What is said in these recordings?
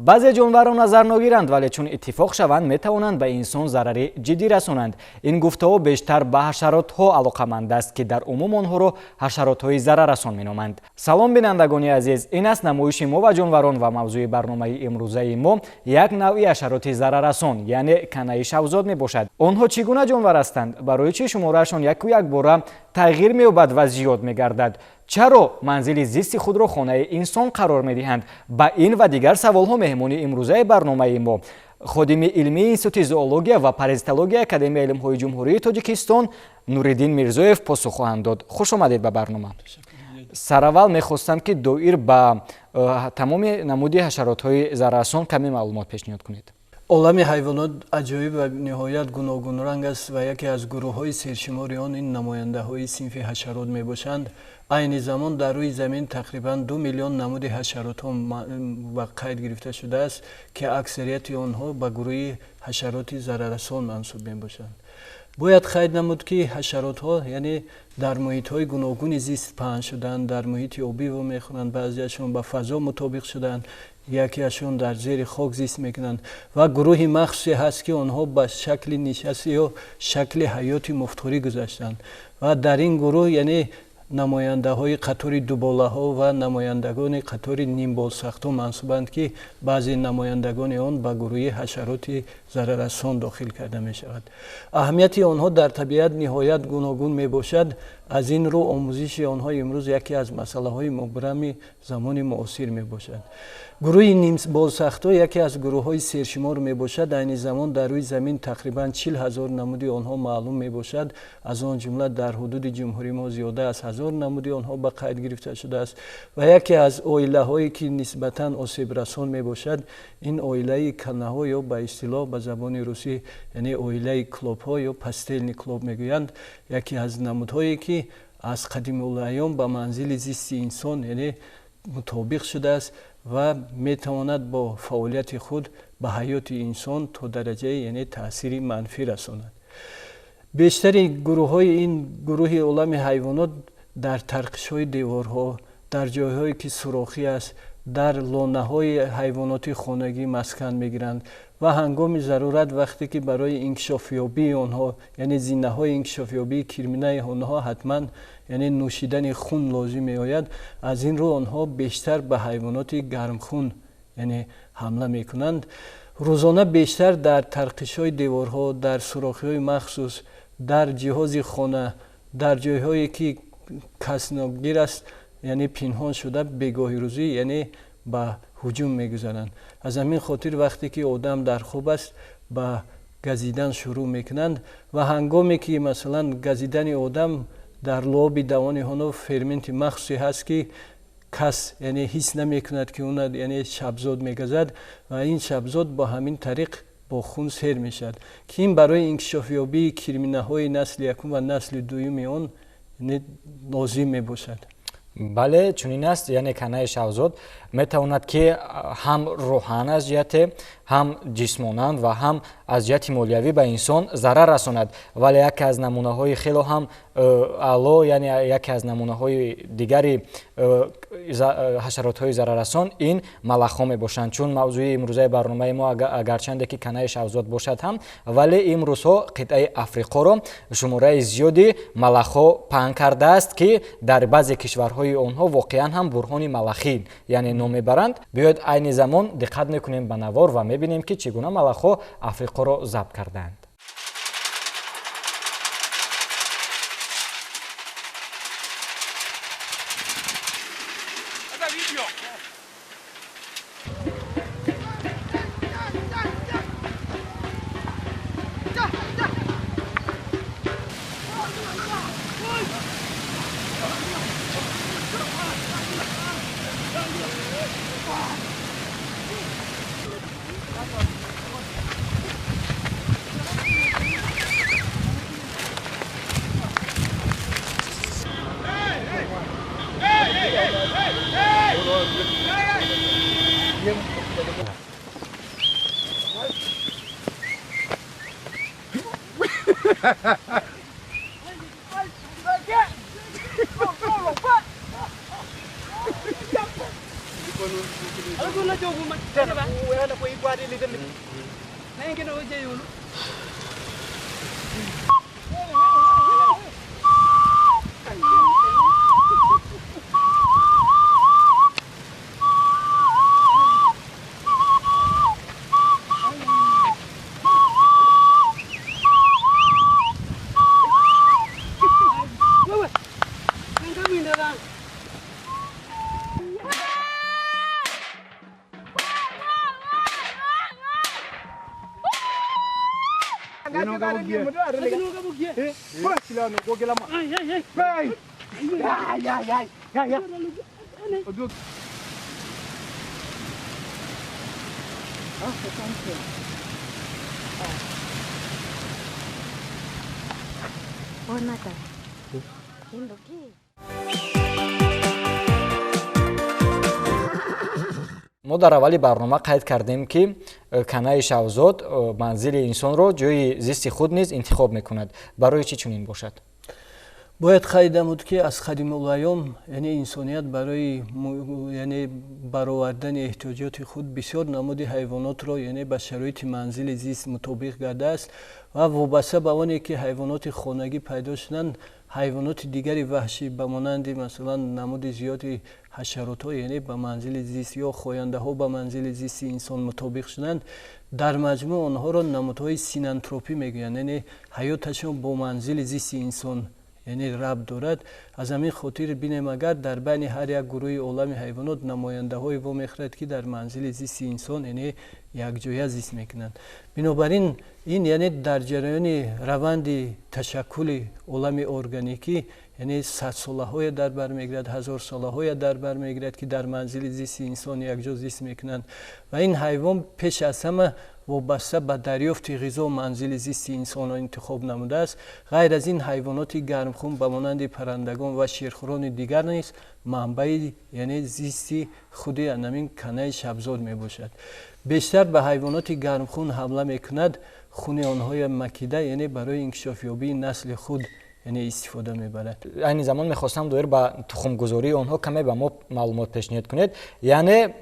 Баъзе ҷонварон назарногиранд, вале чун иттифоқ шаванд, метавонанд ба инсон зарари ҷиддӣ расонанд. Ин гуфтаҳо бештар ба ҳашаротҳо алоқаманд аст, ки дар умум онҳоро ҳашаротҳои зараррасон меноманд. Салом, бинандагони азиз, ин аст намоиши мо ва ҷонварон ва мавзӯи барномаи имрӯзаи мо як навъи ҳашароти зараррасон, яъне канаи шавзод мебошад. Онҳо чӣ гуна ҷонвар ҳастанд? Барои чӣ шумораашон яку якбора тағйир меёбад ва зиёд мегардад? Чаро манзили зисти худро хонаи инсон қарор медиҳанд? Ба ин ва дигар саволҳо меҳмони имрӯзаи барномаи мо, ходими илмии Институти зоология ва паразитологияи Академияи илмҳои Ҷумҳурии Тоҷикистон Нуриддин Мирзоев посух хоҳанд дод. Хуш омадед ба барнома. Сараввал мехостам, ки доир ба тамоми намуди ҳашаротҳои зараррасон каме маълумот пешниҳод кунед. Олами ҳайвонот аҷоиб ва ниҳоят гуногунранг аст ва яке аз гурӯҳҳои сершумори он ин намояндаҳои синфи ҳашарот мебошанд. Айни замон дар рӯи замин тақрибан 2 миллион намуди ҳашаротҳо ба қайд гирифта шудааст, ки аксарияти онҳо ба гурӯҳи ҳашароти зараррасон мансуб мебошанд. Бояд қайд намуд, ки ҳашаротҳо, яъне, дар муҳитҳои гуногуни зист паҳн шуданд. Дар муҳити обӣ вомехӯранд, баъзеашон ба фазо мутобиқ шуданд, якеашон дар зери хок зист мекунанд ва гурӯҳи махсусе ҳаст, ки онҳо ба шакли нишаст ё шакли ҳаёти муфтхӯрӣ гузаштанд. Ва дар ин гурӯҳ, яъне, намояндаҳои қатори дуболаҳо ва намояндагони қатори нимболсахтҳо мансубанд, ки баъзе намояндагони он ба гурӯҳи ҳашароти зараррасон дохил карда мешавад. Аҳамияти онҳо дар табиат ниҳоят гуногун мебошад. Аз ин рӯ омӯзиши онҳо имрӯз яке аз масъалаҳои мубрами замони муосир мебошад. Гурӯҳи нимболсахтҳо яке аз гурӯҳҳои сершумор мебошад. Айни замон дар рӯи замин тақрибан 40 000 намуди онҳо маълум мебошад. Аз он ҷумла дар ҳудуди ҷумҳурии мо зиёда аз 1000 намуди онҳо ба қайд гирифта шудааст. Ва яке аз оилаҳое, ки нисбатан осебрасон мебошад, ин оилаи канаҳо ё ба истилоҳ ба забони русӣ, яъне, оилаи клопҳо ё постельный клоп мегӯянд. Яке аз намудҳое, ки аз қадимулайём ба манзили зисти инсон, яъне, мутобиқ шудааст ва метавонад бо фаъолияти худ ба ҳаёти инсон то дараҷаи, яъне, таъсири манфӣ расонад. Бештари гурӯҳҳои ин гурӯҳи олами ҳайвонот дар тарқишҳои деворҳо, дар ҷойҳое, ки сурохӣ аст, дар лонаҳои ҳайвоноти хонагӣ маскан мегиранд ва ҳангоми зарурат, вақте ки барои инкишофёбии онҳо, яъне зинаҳои инкишофёбии кирминаи онҳо ҳатман, яъне, нӯшидани хун лозим меояд, аз ин рӯ онҳо бештар ба ҳайвоноти гармхун, яъне, ҳамла мекунанд. Рӯзона бештар дар тарқишҳои деворҳо, дар сурохиҳои махсус, дар ҷиҳози хона, дар ҷойҳое, ки касногир аст, яъне, пинҳон шуда, бегоҳи рӯзӣ, яъне, ба ҳуҷум мегузаранд. Аз ҳамин хотир вақте ки одам дар хоб аст, ба газидан шурӯъ мекунанд ва ҳангоме ки, масалан, газидани одам, дар луоби давони онҳо ферменти махсусе ҳаст, ки кас, яъне, ҳис намекунад, ки уна, яъне, шабзод мегазад ва ин шабзод бо ҳамин тариқ бо хун сер мешавад, ки ин барои инкишофёбии кирминаҳои насли якум ва насли дуюми он лозим мебошад. Бале, чунин аст. Яъне канаи шавзод метавонад, ки ҳам рӯҳан аз ҷиҳате, ҳам ҷисмонан ва ҳам аз ҷиҳати молиявӣ ба инсон зарар расонад. Вале яке аз намунаҳои хело ҳам аъло, яъне яке аз намунаҳои дигари ҳашаротҳои зараррасон ин малахҳо мебошанд. Чун мавзӯи имрӯзаи барномаи мо агарчанде ки канаи шавзод бошад ҳам, вале имрӯзҳо қитъаи Африқоро шумораи зиёди малахҳо паҳн кардааст, ки дар баъзе кишварҳои онҳо воқеан ҳам бурҳони малахӣ, яъне, ном мебаранд. Биёед, айни замон диққат мекунем ба навор ва мебинем, ки чӣ гуна малахҳо Африқоро забт кардаанд. Мо дар аввали барнома қайд кардем, ки канаи шавзод манзили инсонро ҷойи зисти худ низ интихоб мекунад. Барои чӣ чунин бошад? Бояд қайд намуд, ки аз қадимулайём, яъне инсоният барои яъне баровардани эҳтиёҷоти худ бисёр намуди ҳайвонотро яъне ба шароити манзили зист мутобиқ гардааст ва вобаста ба оне ки ҳайвоноти хонагӣ пайдо шуданд, ҳайвоноти дигари ваҳшӣ ба монанди масалан намуди зиёди ҳашаротҳо яъне ба манзили зист ё хояндаҳо ба манзили зисти инсон мутобиқ шуданд. Дар маҷмӯъ онҳоро намудҳои синантропӣ мегӯянд, яъне ҳаёташон бо манзили зисти инсон яъне рабт дорад. Аз ҳамин хотир бинем, агар дар байни ҳар як гурӯҳи олами ҳайвонот намояндаҳое вомехӯрад, ки дар манзили зисти инсон яъне якҷоя зист мекунанд. Бинобар ин ин яъне дар ҷараёни раванди ташаккули олами органикӣ яъне садсолаҳое дар бар мегирад, ҳазорсолаҳое дар бар мегирад, ки дар манзили зисти инсон якҷо зист мекунанд ва ин ҳайвон пеш аз ҳама вобаста ба дарёфти ғизо манзили зисти инсонро интихоб намудааст. Ғайр аз ин ҳайвоноти гармхун ба монанди паррандагон ва шерхӯрони дигар низ манбаи яъне зисти худи анамин канаи шабзод мебошад. Бештар ба ҳайвоноти гармхун ҳамла мекунад, хуни онҳоя макида яъне барои инкишофёбии насли худ яъне истифода мебарад. Айни замон мехостам доир ба тухмгузории онҳо каме ба мо маълумот пешниҳод кунед. Яъне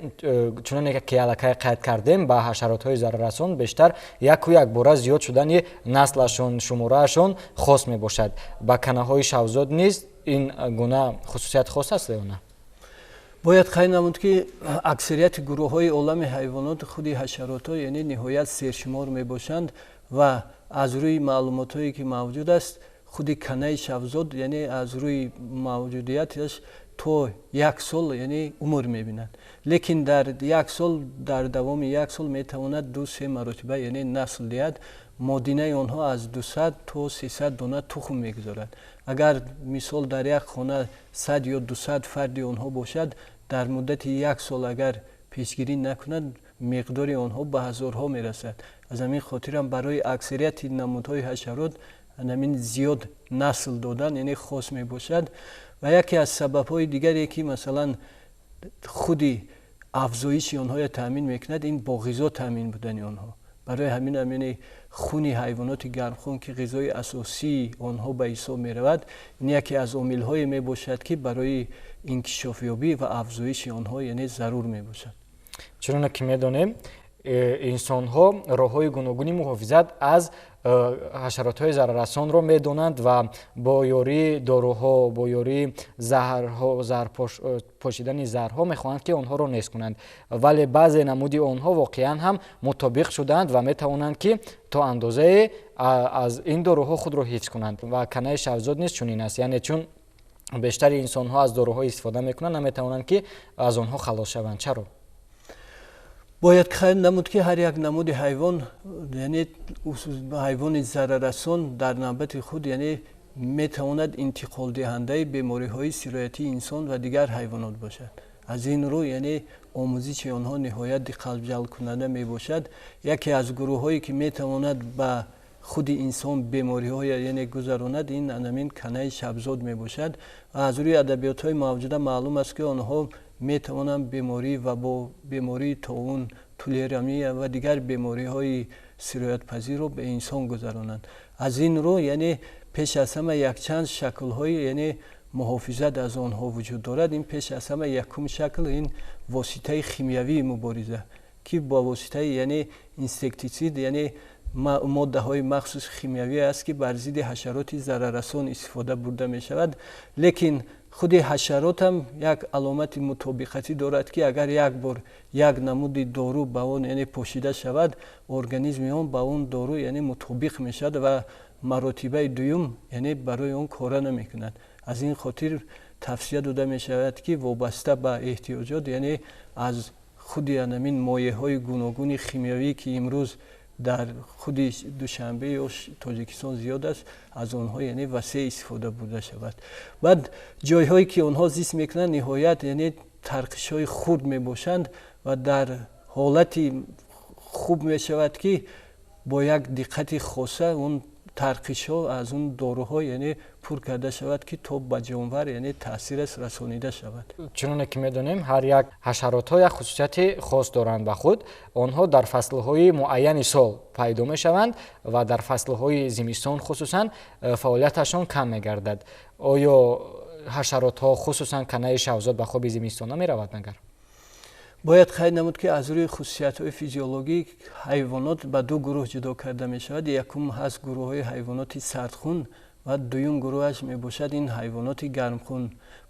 чуноне ки аллакай қайд кардем, ба ҳашаротҳои зараррасон бештар яку якбора зиёд шудани наслашон, шумораашон хос мебошад. Ба канаҳои шавзод низ ин гуна хусусият хос аст ё на? Бояд қайд намуд, ки аксарияти гурӯҳҳои олами ҳайвонот худи ҳашаротҳо яъне ниҳоят сершумор мебошанд ва аз рӯи маълумотҳое ки мавҷуд аст, худи канаи шавзод яъне аз рӯи мавҷудияташ то як сол яъне умр мебинад. Лекин дар як сол, дар давоми як сол метавонад 2-3 маротиба яъне насл диҳад. Модинаи онҳо аз 200 то 300 дона тухм мегузорад. Агар мисол дар як хона 100 ё 200 фарди онҳо бошад, дар муддати як сол агар пешгирӣ накунад, миқдори онҳо ба ҳазорҳо мерасад. Аз ҳамин хотирам барои аксарияти намудҳои ҳашарот ҳамин зиёд насл додан яъне хос мебошад. Ва яке аз сабабҳои дигаре ки масалан худи афзоиши онҳоя таъмин мекунад, ин бо ғизо таъмин будани онҳо. Барои ҳамин ҳам яъне хуни ҳайвоноти гармхун ки ғизои асосии онҳо ба ҳисоб меравад, ин яке аз омилҳое мебошад, ки барои инкишофёбӣ ва афзоиши онҳо яъне зарур мебошад. Чуноне ки медонем, инсонҳо роҳҳои гуногуни муҳофизат аз ҳашаротҳои зараррасонро медонанд ва бо ёрии доруҳо, бо ёрии заҳрҳо, пошидани заҳрҳо мехоҳанд, ки онҳоро нест кунанд. Вале баъзе намуди онҳо воқеан ҳам мутобиқ шудаанд ва метавонанд, ки то андозае аз ин доруҳо худро ҳифз кунанд. Ва канаи шавзод низ чунин аст, яъне чун бештари инсонҳо аз доруҳо истифода мекунанд, наметавонанд, ки аз онҳо халос шаванд. Чаро? Бояд қайд намуд, ки ҳар як намуди ҳайвон, яъне ҳайвони зараррасон дар навбати худ яъне метавонад интиқолдиҳандаи бемориҳои сироятии инсон ва дигар ҳайвонот бошад. Аз ин рӯ яъне омӯзиши онҳо ниҳоят диққатҷалбкунанда мебошад. Яке аз гурӯҳҳое ки метавонад ба худи инсон бемориҳоя яъне гузаронад, ин ҳамин канаи шабзод мебошад. Ва аз рӯи адабиётҳои мавҷуда маълум аст, ки онҳо метавонанд беморӣ ва бо бемории тоун, тулерамия ва дигар бемориҳои сироятпазирро ба инсон гузаронанд. Аз ин рӯ яъне пеш аз ҳама якчанд шаклҳои яъне муҳофизат аз онҳо вуҷуд дорад. Ин пеш аз ҳама якум шакл ин воситаи химиявии мубориза, ки бо воситаи яъне инсектитсид, яъне моддаҳои махсуси химиявӣ аст, ки бар зидди ҳашароти зараррасон истифода бурда мешавад. Лекин худи ҳашаротам як аломати мутобиқатӣ дорад, ки агар як бор як намуди дору ба он яъне пошида шавад, организми он ба он дору яъне мутобиқ мешавад ва маротибаи дуюм яъне барои он кора намекунад. Аз ин хотир тавсия дода мешавад, ки вобаста ба эҳтиёҷот, яъне аз худи анамин моеъҳои гуногуни химиявӣ, ки имрӯз дар худи Душанбе ё Тоҷикистон зиёд аст, аз онҳо яъне васеъ истифода бурда шавад. Баъд ҷойҳое ки онҳо зист мекунанд, ниҳоят яъне тарқишҳои хурд мебошанд ва дар ҳолати хуб мешавад, ки бо як диққати хоса он тарқишҳо аз он доруҳо яъне пур карда шавад, ки то ба ҷонвар яъне таъсираш расонида шавад. Чуноне ки медонем, ҳар як ҳашаротҳо як хусусияти хос доранд ба худ. Онҳо дар фаслҳои муайяни сол пайдо мешаванд ва дар фаслҳои зимистон хусусан фаъолияташон кам мегардад. Оё ҳашаротҳо, хусусан канаи шавзод, ба хоби зимистона меравад магар? Бояд қайд намуд, ки аз рӯи хусусиятҳои физиологӣ ҳайвонот ба ду гурӯҳ ҷудо карда мешавад. Якум ҳаст гурӯҳҳои ҳайвоноти сардхун ва дуюм гурӯҳаш мебошад ин ҳайвоноти гармхун.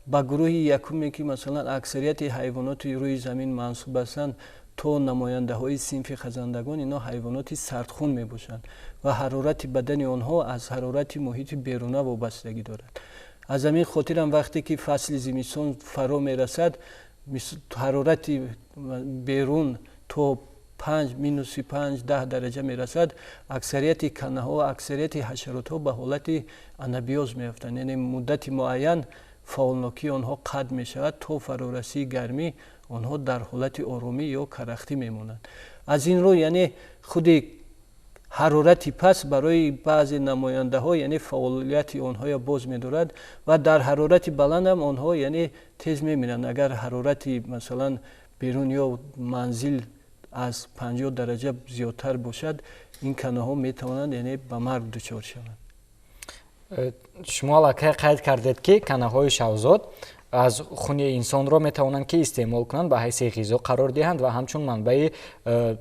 Ба гурӯҳи якуме, ки масалан аксарияти ҳайвоноти рӯи замин мансуб ҳастанд, то намояндаҳои синфи хазандагон, ино ҳайвоноти сардхун мебошанд ва ҳарорати бадани онҳо аз ҳарорати муҳити беруна вобастагӣ дорад. Аз ҳамин хотирам вақте ки фасли зимистон фаро мерасад, ҳарорати берун то 5, -5, 10 дараҷа мерасад, аксарияти канаҳо, аксарияти ҳашаротҳо ба ҳолати анабиоз меафтанд, яъне муддати муайян фаъолнокии онҳо қатъ мешавад, то фарорасии гармӣ онҳо дар ҳолати оромӣ ё карахтӣ мемонанд. Аз ин рӯ яъне худи ҳарорати паст барои баъзе намояндаҳо яъне фаъолияти онҳоя боз медорад ва дар ҳарорати баландам онҳо яъне тез мемиранд. Агар ҳарорати масалан берун ё манзил аз 50 дараҷа зиёдтар бошад, ин канаҳо метавонанд яъне ба марг дучор шаванд. Шумо аллакай қайд кардед, ки канаҳои шавзод аз хуни инсонро метавонанд ки истеъмол кунанд, ба ҳайси ғизо қарор диҳанд ва ҳамчун манбаи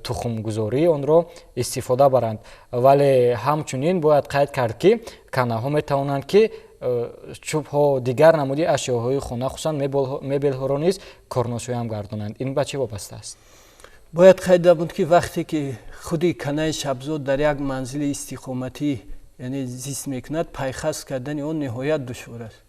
тухмгузории онро истифода баранд. Вале ҳамчунин бояд қайд кард, ки канаҳо метавонанд ки чӯбҳо, дигар намуди ашёҳои хона, хусусан мебелҳоро низ корношоям гардонанд. Ин ба чӣ вобаста аст? Бояд қайд намуд, ки вақте ки худи канаи шабзод дар як манзили истиқоматӣ яъне зист мекунад, пайхаст кардани он ниҳоят душвор аст.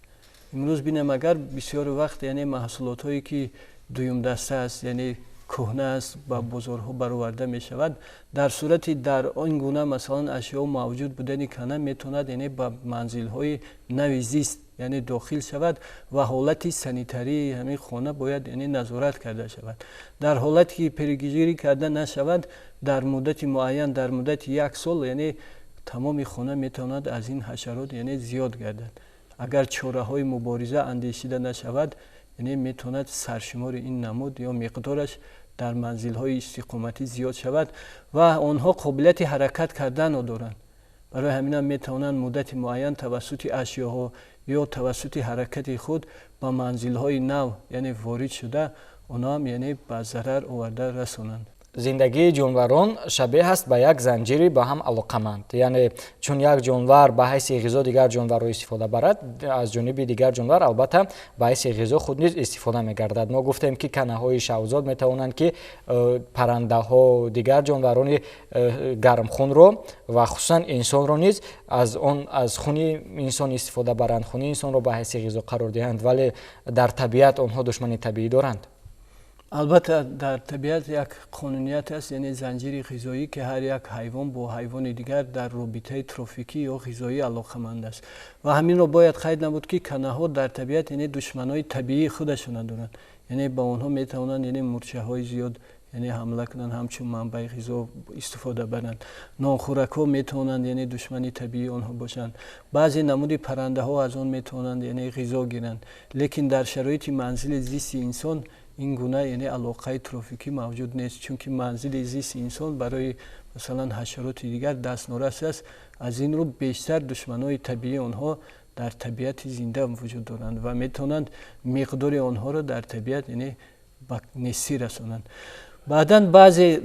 Имрӯз бинем, агар бисёр вақт яъне маҳсулотҳое ки дуюмдаста аст, яъне кӯҳна аст, ба бозорҳо бароварда мешавад, дар сурати дар он гуна масалан ашёо мавҷуд будани кана метавонад яъне ба манзилҳои нави зист яъне дохил шавад ва ҳолати санитарии ҳамин хона бояд яъне назорат карда шавад. Дар ҳолате ки перегирӣ карда нашавад, дар муддати муайян, дар муддати як сол яъне тамоми хона метавонад аз ин ҳашарот яъне зиёд гардад. Агар чораҳои мубориза андешида нашавад, яъне метавонад саршумори ин намуд ё миқдораш дар манзилҳои истиқоматӣ зиёд шавад ва онҳо қобилияти ҳаракат карданро доранд. Барои ҳаминам метавонанд муддати муайян тавассути ашёҳо ё тавассути ҳаракати худ ба манзилҳои нав яъне ворид шуда, онҳоам яъне ба зарар оварда расонанд. Зиндагии ҷонварон шабеҳ аст ба як занҷири ба ҳам алоқаманд, яъне чун як ҷонвар ба ҳайси ғизо дигар ҷонварро истифода барад, аз ҷониби дигар ҷонвар албатта ба ҳайси ғизо худ низ истифода мегардад. Мо гуфтем, ки канаҳои шавзод метавонанд, ки паррандаҳо, дигар ҷонварони гармхунро ва хусусан инсонро низ аз хуни инсон истифода баранд, хуни инсонро ба ҳайси ғизо қарор диҳанд, вале дар табиат онҳо душмани табиӣ доранд. Албатта, дар табиат як қонуният аст, яъне занҷири ғизоӣ, ки ҳар як ҳайвон бо ҳайвони дигар дар робитаи трофикӣ ё ғизоӣ алоқаманд аст. Ва ҳаминро бояд қайд намуд, ки канаҳо дар табиат яъне душманои табиии худашона доранд, яъне ба онҳо метавонанд яъне мурчаҳои зиёд яъне ҳамла кунанд, ҳамчун манбаи ғизо истифода баранд. Нонхӯракҳо метавонанд яъне душмани табиии онҳо бошанд. Баъзе намуди паррандаҳо аз он метавонанд яъне ғизо гиранд, лекин дар шароити манзили зисти инсон ин гуна яъне алоқаи трофикӣ мавҷуд нест, чунки манзили зисти инсон барои масалан ҳашароти дигар дастнорас аст. Аз ин рӯ бештар душманои табиии онҳо Дар табиати зинда вуҷуд доранд ва метавонанд миқдори онҳоро дар табиат, яъне, ба нестӣ расонанд. Баъдан баъзе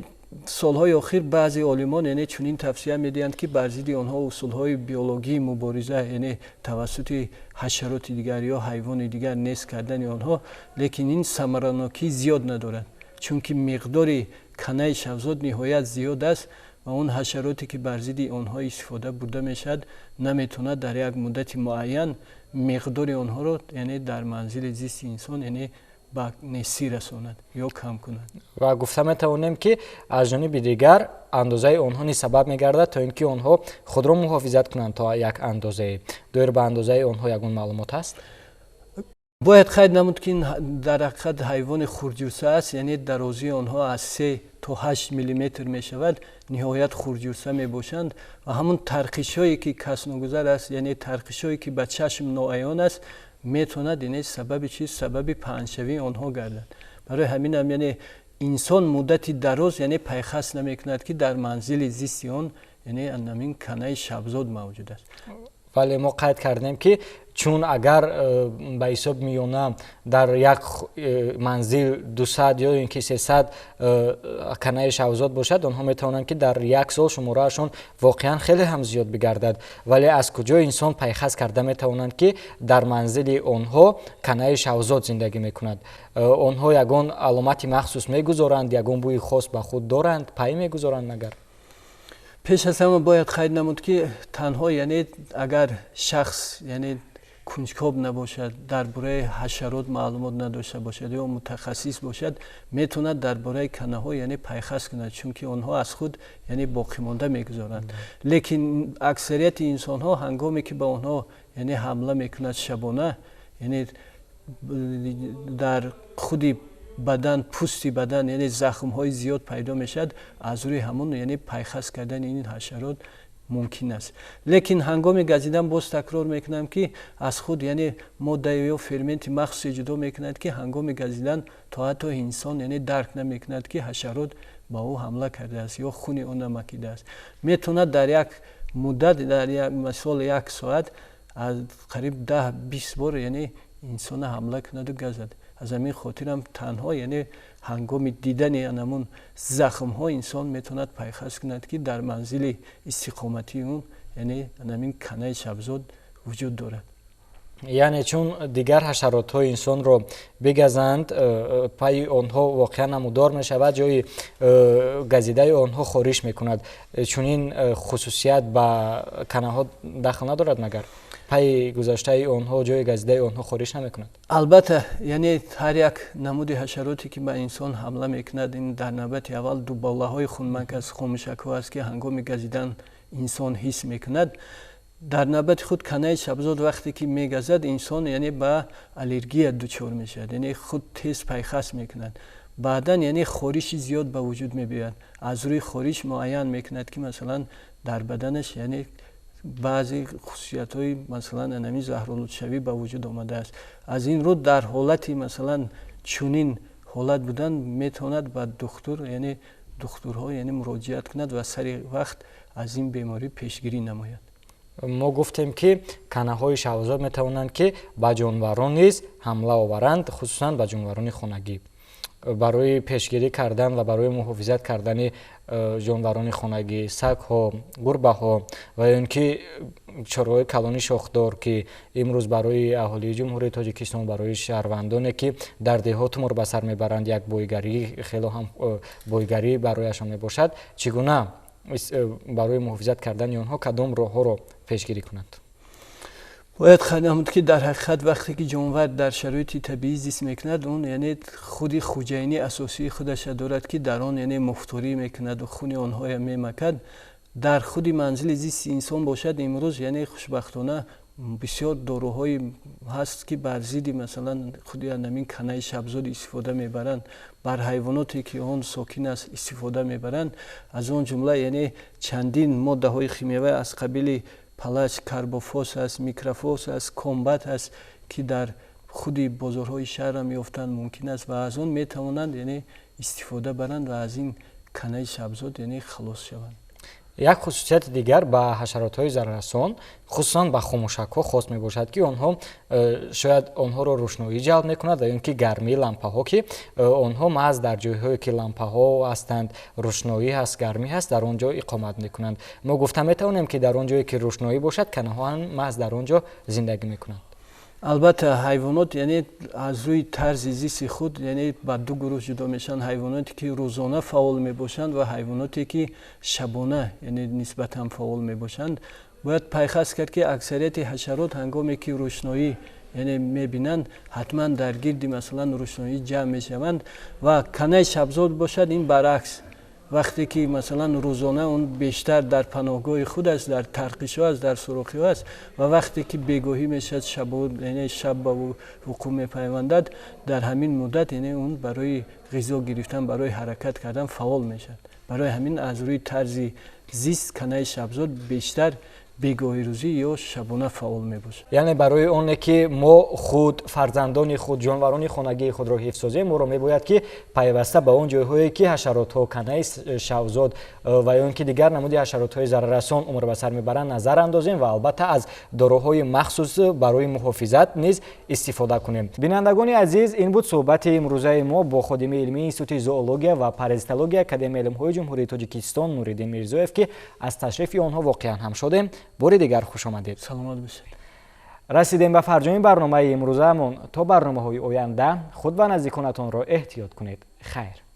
солҳои охир баъзе олимон, яъне, чунин тавсия медиҳанд, ки бар зидди онҳо усулҳои биологии мубориза, яъне тавассути ҳашароти дигар ё ҳайвони дигар нест кардани онҳо, лекин ин самаранокӣ зиёд надорад, чунки миқдори канаи шабзод ниҳоят зиёд аст ва он ҳашароте, ки бар зидди онҳо истифода бурда мешавад, наметавонад дар як муддати муайян миқдори онҳоро, яъне, дар манзили зисти инсон, яъне, ба нестӣ расонад ё кам кунад. Ва гуфта метавонем, ки аз ҷониби дигар андозаи онҳо низ сабаб мегардад, то ин ки онҳо худро муҳофизат кунанд то як андозае. Доир ба андозаи онҳо ягон маълумот ҳаст? Бояд қайд намуд, ки ин дар ҳақиқат ҳайвони хурдҷусса аст, яъне дарозии онҳо аз 3 то 8 миллиметр мешавад, ниҳоят хурдҷусса мебошанд ва ҳамун тарқишҳое, ки касногузар аст, яъне тарқишҳое, ки ба чашм ноаён аст, метавонад, яъне, сабаби чиз, сабаби паҳншавии онҳо гардад. Барои ҳаминам, яъне, инсон муддати дароз, яъне, пайхас намекунад, ки дар манзили зисти он, яъне, ҳамин канаи шабзод мавҷуд аст. Вале мо қайд кардем, ки чун агар ба ҳисоби миёна дар як манзил 200 ё ин ки 300 канаи шавзод бошад, онҳо метавонанд, ки дар як сол шумораашон воқеан хеле ҳам зиёд бигардад. Вале аз куҷо инсон пайхас карда метавонанд, ки дар манзили онҳо канаи шавзод зиндагӣ мекунад? Онҳо ягон аломати махсус мегузоранд, ягон бӯи хос ба худ доранд, пай мегузоранд магар? Пеш аз ҳама бояд қайд намуд, ки танҳо, яъне, агар шахс, яъне, кунҷкоб набошад, дар бораи ҳашарот маълумот надошта бошад ё мутахассис бошад, метавонад дар бораи канаҳо, яъне, пайхас кунад, чунки онҳо аз худ, яъне, боқимонда мегузоранд. Лекин аксарияти инсонҳо, ҳангоме ки ба онҳо, яъне, ҳамла мекунад шабона, яъне, дар худи бадан, пӯсти бадан, яъне, захмҳои зиёд пайдо мешавад, аз рӯи ҳамон, яъне, пайхас кардани ин ҳашарот мумкин аст. Лекин ҳангоми газидан, боз такрор мекунам, ки аз худ, яъне, модда ё ферменти махсусе ҷудо мекунад, ки ҳангоми газидан то ҳатто инсон, яъне, дарк намекунад, ки ҳашарот ба ӯ ҳамла кардааст ё хуни ӯ намакидааст. Метавонад дар як муддат, дар мисол як соат, аз қариб 10-20 бор, яъне, инсона ҳамла кунаду газад. Аз ҳамин хотирам танҳо, яъне, ҳангоми дидани анамун захмҳо инсон метавонад пайхас кунад, ки дар манзили истиқоматии ӯ, яъне, анамин канаи шабзод вуҷуд дорад. Яъне чун дигар ҳашаротҳои инсонро бигазанд, пайи онҳо воқеан намудор мешавад, ҷои газидаи онҳо хориш мекунад. Чунин хусусият ба канаҳо дахл надорад магар? Пайи гузаштаи онҳо, ҷои газидаи онҳо хориш намекунад? Албатта, яъне, ҳар як намуди ҳашароте, ки ба инсон ҳамла мекунад, ин дар навбати аввал дуболаҳои хунмак аст, хомӯшакҳо аст, ки ҳангоми газидан инсон ҳис мекунад. Дар навбати худ канаи шабзод вақте ки мегазад, инсон, яъне, ба аллергия дучор мешавад, яъне худ тез пайхас мекунад. Баъдан, яъне, хориши зиёд ба вуҷуд мебиёяд. Аз рӯи хориш муайян мекунад, ки масалан дар баданаш, яъне, баъзе хусусиятҳои, масалан, анами заҳролудшавӣ ба вуҷуд омадааст. Аз ин рӯ дар ҳолати, масалан, чунин ҳолат будан метавонад ба духтур, яъне духтурҳо, яъне, муроҷиат кунад ва сари вақт аз ин беморӣ пешгирӣ намояд. Мо гуфтем, ки канаҳои шавзод метавонанд, ки ба ҷонварон низ ҳамла оваранд, хусусан ба ҷонварони хонагӣ. Барои пешгирӣ кардан ва барои муҳофизат кардани ҷонварони хонагӣ, сагҳо, гурбаҳо ва ё ин ки чорвои калони шохдор, ки имрӯз барои аҳолии Ҷумҳурии Тоҷикистон, барои шаҳрвандоне, ки дар деҳот умр ба сар мебаранд, як бойгарӣ, хело ҳам бойгарӣ барояшон мебошад, чӣ гуна барои муҳофизат кардани онҳо кадом роҳҳоро пешгирӣ кунанд? Бояд қайд намуд, ки дар ҳақиқат вақте ки ҷонвар дар шароити табиӣ зист мекунад, он, яъне, худи хуҷайни асосии худаша дорад, ки дар он, яъне, муфторӣ мекунаду хуни онҳоя мемакад. Дар худи манзили зисти инсон бошад, имрӯз, яъне, хушбахтона бисёр доруҳое ҳаст, ки бар зидди, масалан, худи ҳамин канаи шабзод истифода мебаранд, бар ҳайвоноте, ки он сокин аст, истифода мебаранд. Аз он ҷумла, яъне, чандин моддаҳои химиявӣ аз қабили палач, карбофос аст, микрофос аст, комбат аст, ки дар худи бозорҳои шаҳрам ёфтан мумкин аст ва аз он метавонанд, яъне, истифода баранд ва аз ин канаи шабзод, яъне, халос шаванд. Як хусусияти дигар ба ҳашаротҳои зараррасон, хусусан ба хомӯшакҳо хос мебошад, ки онҳо шояд онҳоро рӯшноӣ ҷалб мекунад ва ё ин ки гармии лампаҳо, ки онҳо маҳз дар ҷойҳое ки лампаҳо ҳастанд, рӯшноӣ ҳаст, гармӣ ҳаст, дар он ҷо иқомат мекунанд. Мо гуфта метавонем, ки дар он ҷое ки рӯшноӣ бошад, канаҳо ҳам маҳз дар он ҷо зиндагӣ мекунанд. Албатта, ҳайвонот, яъне аз рӯи тарзи зисти худ, яъне ба ду гурӯҳ ҷудо мешаванд: ҳайвоноте, ки рӯзона фаъол мебошанд, ва ҳайвоноте, ки шабона, яъне нисбатан фаъол мебошанд. Бояд пайхас кард, ки аксарияти ҳашарот ҳангоме ки рӯшноӣ, яъне мебинанд, ҳатман дар гирди, масалан, рӯшноӣ ҷамъ мешаванд. Ва канаи шабзод бошад, ин баръакс: вақте ки, масалан, рӯзона он бештар дар паноҳгоҳи худ аст, дар тарқишҳо аст, дар сурохиҳо аст, ва вақте ки бегоҳӣ мешавад, шабо, яъне шаб ба вуқӯъ мепайвандад, дар ҳамин муддат, яъне он барои ғизо гирифтан, барои ҳаракат кардан фаъол мешавад. Барои ҳамин аз рӯи тарзи зист канаи шабзод бештар бегоҳирӯзӣ ё шабона фаъол мебошад. Яъне барои оне ки мо худ, фарзандони худ, ҷонварони хонагии худро ҳифз созем, моро мебояд, ки пайваста ба он ҷойҳое ки ҳашаротҳо, канаи шабзод ва ё ин ки дигар намуди ҳашаротҳои зараррасон умр ба сар мебаранд, назар андозем ва албатта аз доруҳои махсус барои муҳофизат низ истифода кунем. Бинандагони азиз, ин буд суҳбати имрӯзаи мо бо ходими илмии Институти зоология ва паразитология Академияи илмҳои Ҷумҳурии Тоҷикистон Нуриддин Мирзоев, ки аз ташрифи онҳо воқеан ҳам шодем. Бори дигар хушомадед. Саломат бошед. Расидем ба фарҷоми барномаи имрӯзаамон. То барномаҳои оянда худ ва наздиконатонро эҳтиёт кунед. Хайр.